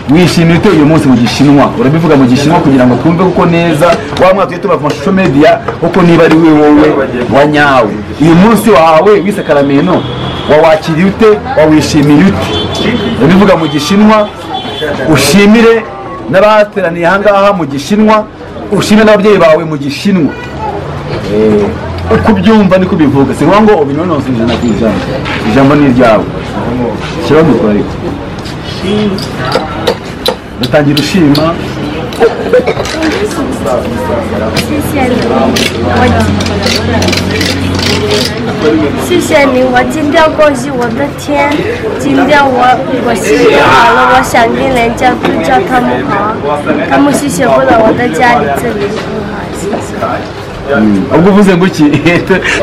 Wishimiye ute uyu munsi mu Gishinwa? Urabivuga mu Gishinwa kugira ngo twumve kuko neza wa mwaka tuba ku mashusho media, kuko niba ari wowe wa nyawe. Uyu munsi wawe w'isakaramento wawakiriye ute? Wawishimiye ute? Urabivuga mu Gishinwa, ushimire n'abateraniye aha ngaha mu Gishinwa, ushimire n'ababyeyi bawe mu Gishinwa. Uko ubyumva niko ubivuga, si ngombwa ngo ubinonose 100%. Ijambo ni iryawe. Shyiraho mikoro ariko. Ndatangira ushima. 谢谢你，我今天恭喜我的天，今天我心情好了，我想跟人家都叫他们好，他们谢谢不了我在家里这里很好，谢谢。 Ubwo uvuze ngo iki?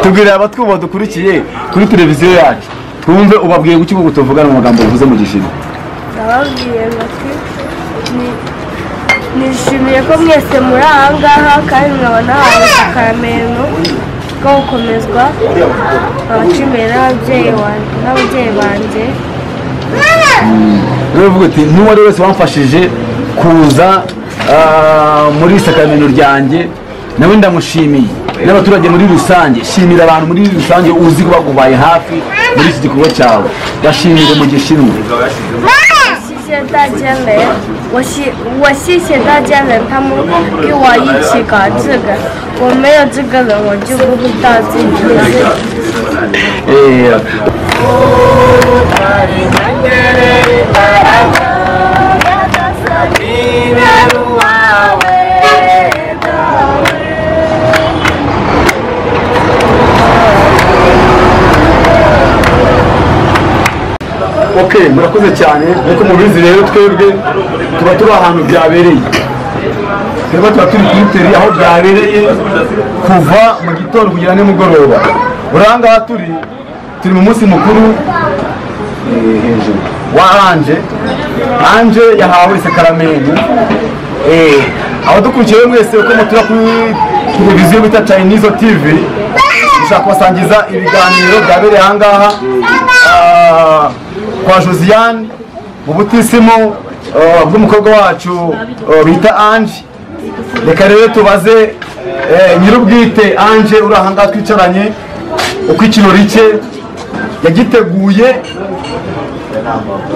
Tubwira abatwumva dukurikiye kuri televiziyo yacu, twumve ubabwiye guki kuko tuvugana mu magambo uvuze mu Gishinwa. Ndababwiye ngo nishimiye ko mwese muri aha ngaha kandi nkaba nahawe isakaramento ko gukomezwa, abashimiye n'ababyeyi banjye. Rero uvuga uti n'uwari wese wamfashije kuza muri isakaramento ryanjye nawe ndamushimiye, n'abaturage muri rusange. Shimira abantu muri rusange uzi ko bagubaye hafi muri iki gikorwa cyawe, bashimire mu Gishinwa. 谢谢大家来，我谢谢大家人，他们跟我一起搞这个，我没有这个人，我就不会到这里。 Okay, murakoze cyane. Nkuko mubizi rero twebwe tuba turi ahantu byabereye, twebwe tuba turi kuri teri aho byabereye kuva mu gitondo kugera nimugoroba. Urangaha turi mu munsi mukuru hejuru wa Ange. Ange yahawe isakaramento. Abadukurikiye mwese uko mutura kuri televiziyo bita Chinese TV, dushaka kubasangiza ibiganiro byabereye aha ngaha kwa Josiane mu butisimu bw'umukobwa wacu bita Ange. Reka rero tubaze nyir'ubwite Ange uri aha ngaha twicaranye uko ikirori cye yagiteguye,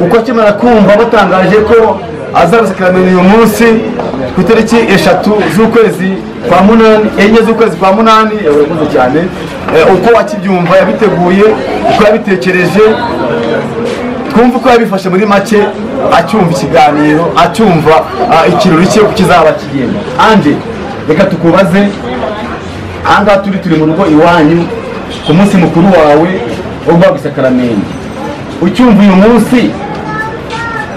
uko akimara kumva batangaje ko azabisakaramentu uyu munsi ku itariki 3 z'ukwezi kwa 8, 4 z'ukwezi kwa 8. Yakoze cyane uko akibyumva yabiteguye, uko yabitekereje, twumva uko yabifashe muri make acyumva ikiganiro, acyumva ikirori cye uko kizaba kigenda. Ange, reka tukubaze, aha ngaha turi mu rugo iwanyu ku munsi mukuru wawe wo guhabwa isakaramento, ucyumva uyu munsi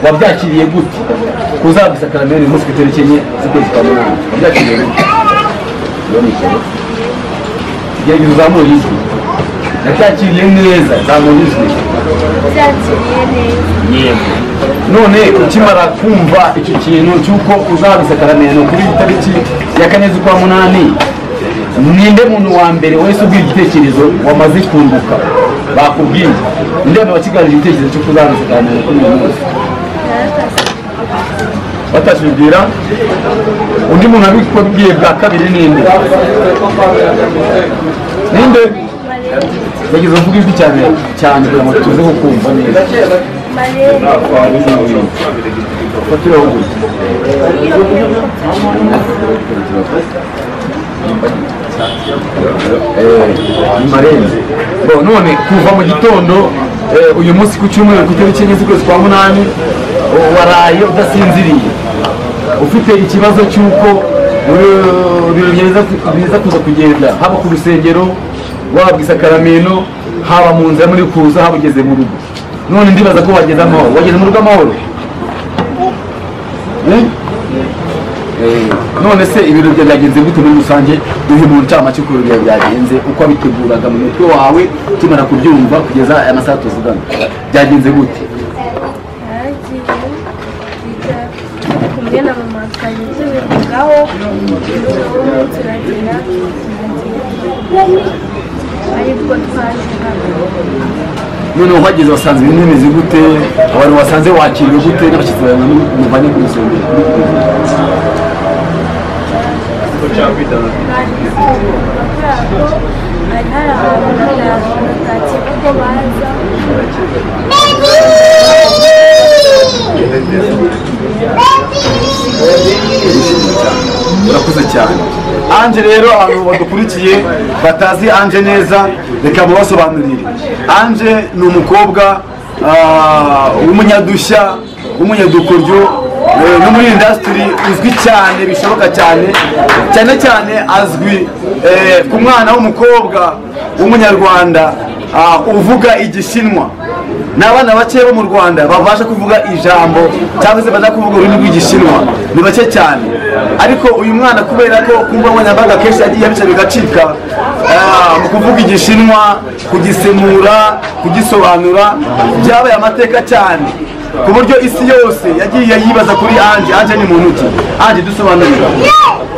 wabyakiriye gute kuzahabwa isakaramento uyu munsi ku itariki 4 z'ukwezi kwa 8? Wabyakiriye gute? Gerageza uzamure ijwi. Nabyakiriye neza, zamura ijwi. Byakiriye neza. Yego. None ukimara kumva icyo kintu cy'uko uzahabwa isakaramento kuri iyi tariki ya 4 z'ukwa 8, ninde muntu wa mbere wese ubwira igitekerezo wamaze kunguka bakubwiye? Ninde wakigarije igitekerezo cy'uko uzahabwa isakaramento kuri uyu munsi? Batashibwira undi muntu abikubwiye bwa kabiri ninde? Ninde? Yagize uvuga ijwi cyane cyane kugira ngo tuze kukumva neza. Marenze. Bo none kuva mu gitondo uyu munsi ku cyumweru ku itariki 4 z'ukwezi kwa 8 waraye udasinziriye, ufite ikibazo cy'uko ibintu biza kuza kugenda haba ku rusengero wahabwa isakaramento, haba mu nzira muri kuza, haba ugeze mu rugo. None ndibaza ko wageze amahoro. Wageze mu rugo amahoro? None se ibintu byagenze gute muri rusange? Duhe mu ncamake uko ibintu byagenze, uko wabiteguraga mu mutwe wawe ukimara kubyumva kugeza aya masaha tuvugana, byagenze gute? Kumwe na mama twajya tubivugaho, turagera aribwo twaje hano. Noneho uhageze wasanze ibintu bimeze gute? Abantu wasanze wakiriwe gute n'abashyitsi bawe muvanye ku rusengero? Hari ahantu batakeka ko baza. Urakoze cyane Ange. Rero abantu badukurikiye batazi Ange neza, reka mubasobanurire. Ange ni umukobwa w'umunyadushya, w'umunyadukoryo, no muri industry uzwi cyane bishoboka cyane cyane cyane. Azwi ku mwana w'umukobwa w'umunyarwanda uvuga Igishinwa. Ni abana bake bo mu Rwanda babasha kuvuga ijambo cyangwa se baza kuvuga ururimi rw'Igishinwa, ni bake cyane. Ariko uyu mwana, kubera ko ku mbuga nkoranyambaga kenshi yagiye abica bigacika mu kuvuga Igishinwa, kugisemura, kugisobanura, byabaye amateka cyane ku buryo isi yose yagiye yibaza kuri Ange. Ange ni muntu ki? Ange, dusobanurira,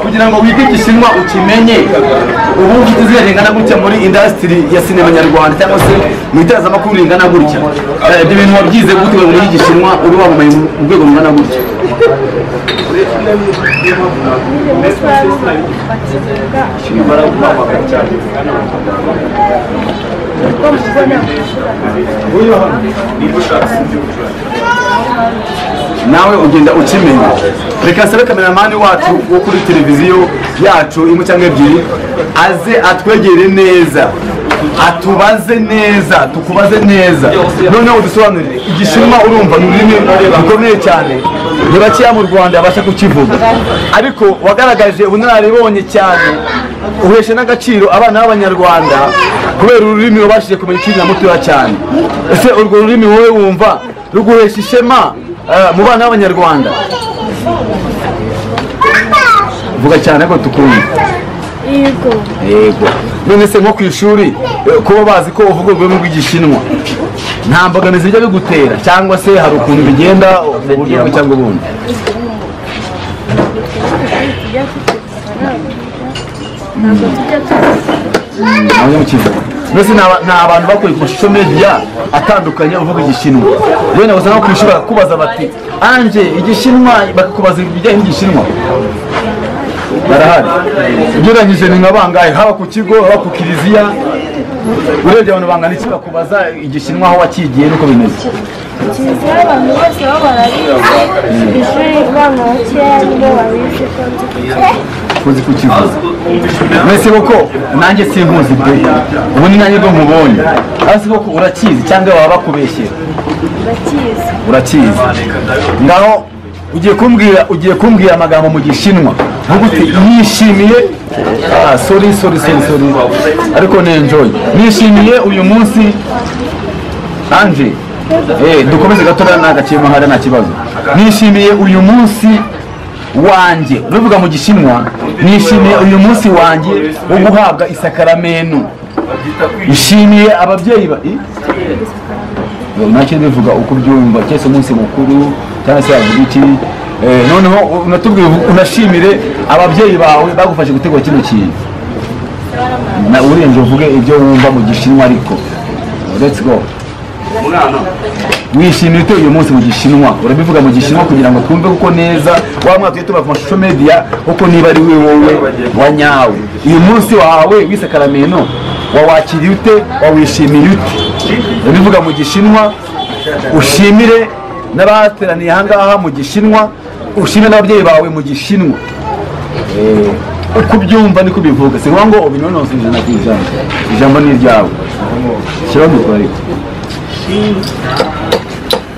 kugira ngo wige Igishinwa ukimenye, ubu ufite izina ringana gutya muri industry ya sinema nyarwanda cyangwa se mu itangazamakuru ringana gutya, ibyo bintu wabyize gute ngo umenye Igishinwa ube wamamaye mu rwego rungana gutya? Nawe ugenda ukimenya. Reka nsabe kameramani wacu wo kuri televiziyo yacu imwe cyangwa ebyiri aze atwegere neza, atubaze neza, tukubaze neza, noneho udusobanurire Igishinwa. Urumva ni ururimi rukomeye cyane, ni bakeya mu Rwanda babasha kukivuga, ariko wagaragaje ubunararibonye cyane, uhesha n'agaciro abana b'Abanyarwanda kubera ururimi wabashije kumenya ukiri na mutoya cyane. Ese urwo rurimi wowe wumva ruguhesha ishema mu bana b'Abanyarwanda? Vuga cyane ko tukumva. Yego. Yego. None se nko ku ishuri, kuba bazi ko uvuga ururimi rw'Igishinwa, nta mbogamizi bijya bigutera, cyangwa se hari ukuntu bigenda mu buryo bumwe cyangwa ubundi? Ntabwo tujya tuzi. Abanyamukivuga mbese ni abantu bakuye ku mashusho media atandukanye uvuga Igishinwa. Wenda usanga ku ishuri bakakubaza bati "Ange, Igishinwa", bakakubaza ibijyanye n'Igishinwa. Barahari? Ugereranyije ni nka bangahe, haba ku kigo, haba ku kiliziya, urebye abantu bangana iki bakubaza Igishinwa, aho wakigiye nuko bimeze? Kiliziya abantu bose bo barabizi, ku ishuri abana bakeya nibo babizi ko nzi kukivuga. Uzi kukivuga. Mwese koko nanjye sinkuzi pe, ubu ni nanjye bwo nkubonye. Hasi koko urakizi cyangwa baba bakubeshyera? Ndakizi. Urakizi. Ngaho ugiye kumbwira amagambo mu Gishinwa, nkuko uti "Nishimiye", sorry, sorry, sorry, sorry, ariko ni enjoy, "Nishimiye uyu munsi". Ange, dukomeze gato nta hariya, nta kibazo. "Nishimiye uyu munsi wanjye", urabivuga mu Gishinwa. "Nishimiye uyu munsi wanjye wo guhabwa isakaramenu. Nshimiye ababyeyi ba..." Nacyo bivuga uko ubyumva, cyangwa se umunsi mukuru, cyangwa se yavuga iki. Noneho unatubwire, unashimire ababyeyi bawe bagufashe gutegura kino kintu. Na urenze uvuge ibyo wumva mu Gishinwa, ariko let's go. "Wishimiye ute uyu munsi" mu Gishinwa, urabivuga mu Gishinwa kugira ngo twumve kuko neza wa mwaka tujye tuba ku mashusho media kuko niba ari we wowe wa nyawe. Uyu munsi wawe w'isakaramento wawakiriye ute? Wawishimiye ute? Urabivuga mu Gishinwa, ushimire n'abateraniye ahangaha mu Gishinwa, ushimire n'ababyeyi bawe mu Gishinwa. Uko ubyumva niko ubivuga, si ngombwa ngo ubinonose 100%. Ijambo ni iryawe, shyiraho mikoro. Ariko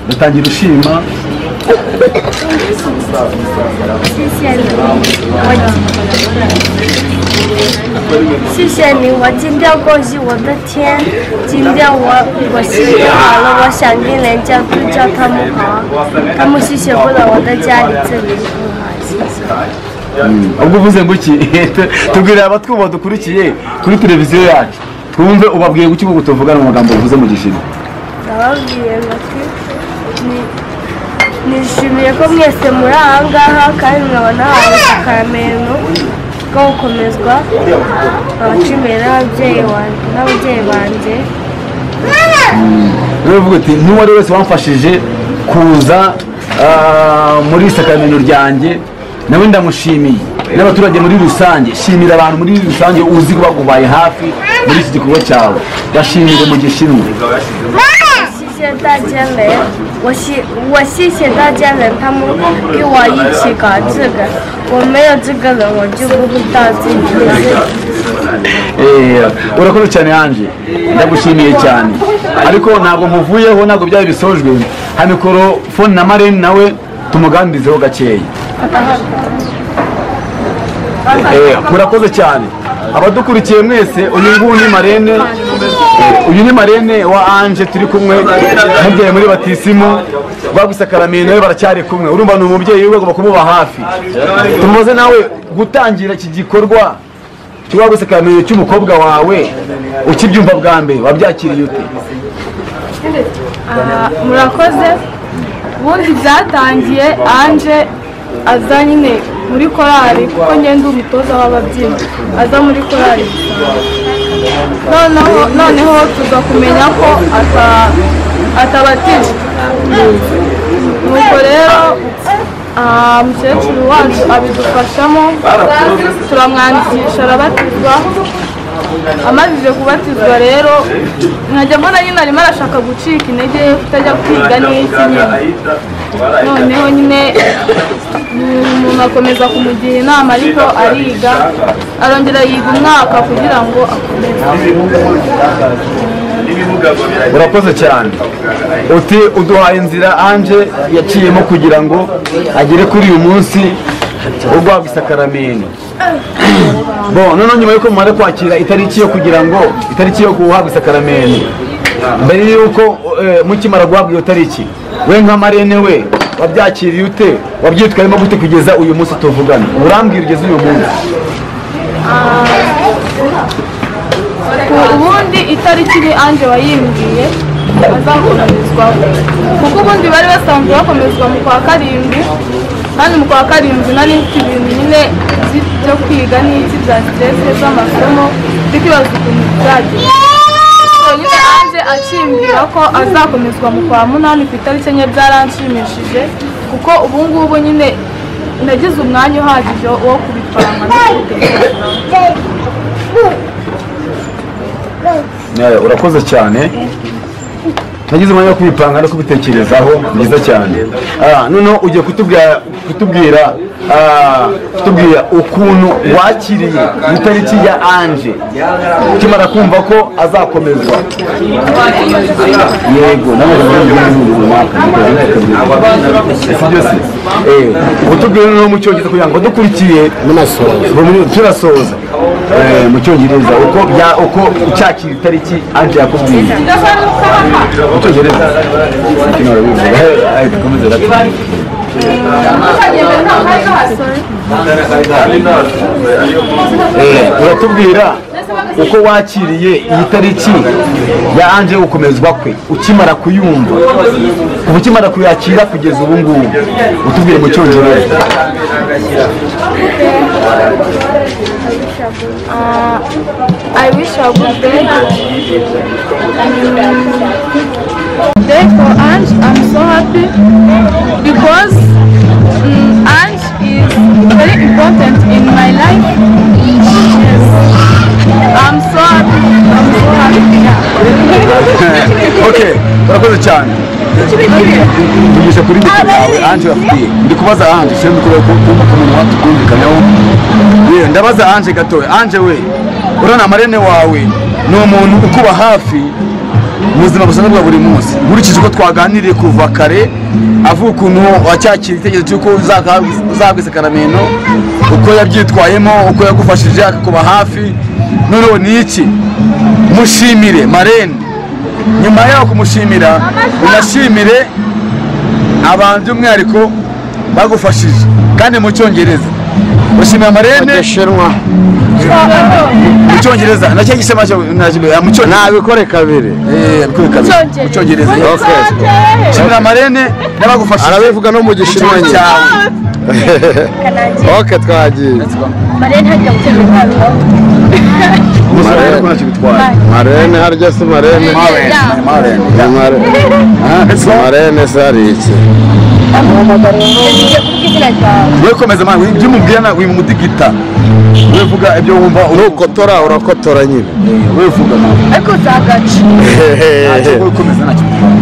ndatangira ushima. 谢谢你，我谢谢你，我今天恭喜我的天，今天我心情好了，我想跟人家都叫他们好，他们谢谢不了我在家里这里很好，谢谢。 Ubwo uvuze ngo iki? Tubwire abatwumva dukurikiye kuri televiziyo yacu twumve, ubabwiye guki ngo tuvugane mu magambo uvuze mu Gishinwa? Ndababwiye ngo nishimiye ko mwese muri aha ngaha kandi nkaba nahawe akaramento ko gukomezwa, nkaba nshimiye n'ababyeyi banjye. Niwe uvuga uti n'uwari wese wamfashije kuza muri isakaramentu ryanjye nawe ndamushimiye, n'abaturage muri rusange. Shimira abantu muri rusange uzi ko bagubaye hafi muri iki gikorwa cyawe, bashimire mu Gishinwa. 谢谢大家来，我谢谢大家人，他们跟我一起搞这个，我没有这个人，我就不会到这里来。 Urakoze cyane Ange, ndagushimiye cyane, ariko ntabwo nkuvuyeho, ntabwo byari bisojwe. Ha mikorofone na Marene nawe tumuganirizeho gakeya. Murakoze cyane abadukurikiye mwese. Uyu nguyu ni Marene, uyu ni Marene wa Ange turi kumwe, mubyeyi muri batisimu rwagusakaramento, we baracyari kumwe. Urumva ni umubyeyi we, agomba kumuba hafi. Tumubaze nawe gutangira iki gikorwa cy'urwagusakaramento cy'umukobwa wawe, ukibyumva bwa mbere wabyakiriye ute? Murakoze. Ubundi byatangiye Ange aza nyine muri korali, kuko ngenda umutoza w'ababyinnyi, aza muri korali. Noneho tuza kumenya ko atabatijwe. Nuko rero mukecuru wacu abidufashamo, turamwandikisha arabatizwa. Amazije kubatizwa rero nkajya mbona nyine arimo arashaka gucika intege kutajya kwiga n'iki nyine. Noneho nyine umuntu akomeza kumugira inama, ariko ariga, arongera yiga umwaka kugira ngo akomeze. Urakoze cyane. Uti uduhaye inzira Ange yaciyemo kugira ngo agere kuri uyu munsi wo guhabwa isakaramento. Bon, noneho nyuma yuko mumara kwakira itariki yo kugira ngo itariki yo guhabwa isakaramento, mbere yuko mukimara guhabwa iyo tariki, we nka Marene we wabyakiriye ute, wabyitwayemo gute kugeza uyu munsi tuvugana? Urambwira ugeze uyu munsi. Ubundi itariki ni Ange wayimbwiye azakomezwaho, kuko ubundi bari basanzwe bakomezwa mu kwa karindwi, kandi mu kwa karindwi nari mfite ibintu nyine byo kwiga n'iki bya stress z'amasomo, ndikibaza ukuntu bizagenda. Nyine Ange akimbwira ko azakomezwa mu kwa munani ku itariki 4 byaranshimishije, kuko ubu ngubu nyine nagize umwanya uhagije wo kubipanga no kubitekerezaho. Urakoze cyane, nagize umwanya wo kubipanga no kubitekerezaho, byiza cyane. Noneho ugiye kutubwira ukuntu wakiriye itariki ya Ange ukimara kumva ko azakomezwa. Yego, utubwire noneho mu Cyongereza kugira ngo dukurikiye turasoza mu Cyongereza uko ucyakira itariki Ange yakubwiye mu Cyongereza. Uratubwira uko wakiriye iyi tariki ya Ange gukomezwa kwe ukimara kuyumva, kuva ukimara kuyakira kugeza ubu ngubu, utubwire mu Cyongereza. I wish a good day. Day for Ange, I'm so happy because Ange is very important in my life. Yes. I'm so happy. I'm so happy. Okay, urakoze cyane. Tugisha kuri mikoro yawe Ange bafitiye. Ndi kubaza Ange, shyira mikoro kumva ku munwa tukumvikaneho. Yewe ndabaza Ange gatoya. Ange we, urana Marene wawe ni umuntu ukuba hafi mu buzima busanzwe bwa buri munsi. Nkurikije uko twaganiriye kuva kare, avuga ukuntu wacyakira igitekerezo cy'uko uzahabwa isakaramento, uko yabyitwayemo, uko yagufashije akakuba hafi. Noneho ni iki? Mushimire Marene. Nyuma yaho kumushimira, unashimire abantu by'umwihariko bagufashije, kandi mu Cyongereza. Ushimira Marene mu Cyongereza, nacyo gisema mu Cyongereza. Nabikore kabiri. Abikore kabiri. Mu Cyongereza. Okay. Shimira Marene n'abagufashije. Arabivuga no mu Gishinwa. Okay, twagiye. Marene hajya mu Cyongereza. Umusore ko ntacyo bitwaye. Marene harya si marene? Marene. Marene se hari iki? Ngiye kuvuga izina ryawe. We komeza man, ibyo umubwira na wimudigita. We vuga ibyo wumva. Nukotora urakotora nyine. We vuga man. Ariko uzagaca. Ntacyo, we komeza, ntacyo bitwaye.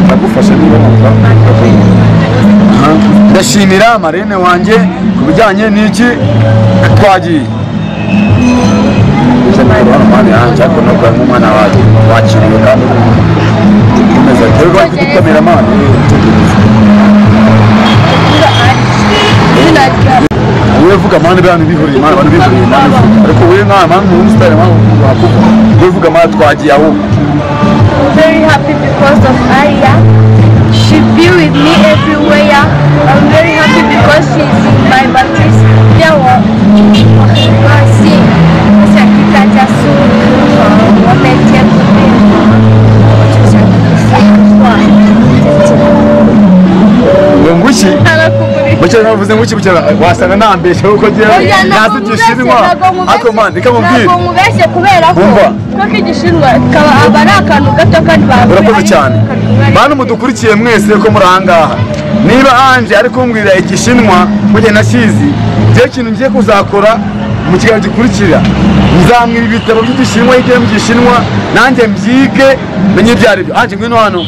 Ndagufasha niba wumva. Aha. Ndashimira marene wanjye ku bijyanye n'iki twagiye. Hano yanjye ariko nubwo nk'umwana wawe wakiriwe kandi ukomeza rero kudukamera man. Izina ryawe. Wowe vuga man, abantu bihuriye man, abantu bihuriye man. Ariko wowe nka man mu star man wakuvuga. Wowe vuga man, twagiye ahubwo. Very happy because of Aya. She be with me everywhere. I'm very happy because she's in my baptism. 让我我很高兴，我想跟大家说很好，我每天都变好，我就想跟你说话，再见。 Ngo nguki bucya navuze nguki bucya wasanga nambeshye kuko ngewe Oya, ntazi ntabwo igishinwa. nkubeshye, ntabwo nkubeshye. Ariko man, reka mubwire. Ntabwo nkubeshye kubera ko Umva. kuko igishinwa kikaba aba ari akantu gato kandi bavuye. Urakoze cyane bantu mudukurikiye mwese ko muri ahangaha. Niba Anje ari kumbwira igishinwa kujya nasizi, njyewe ikintu ngiye kuzakora mu kiganiro gikurikira, nzamwira ibitabo by'igishinwa, hirya mu gishinwa, nanjye mbyige menye ibyo ari byo. Anje, ngwino hano.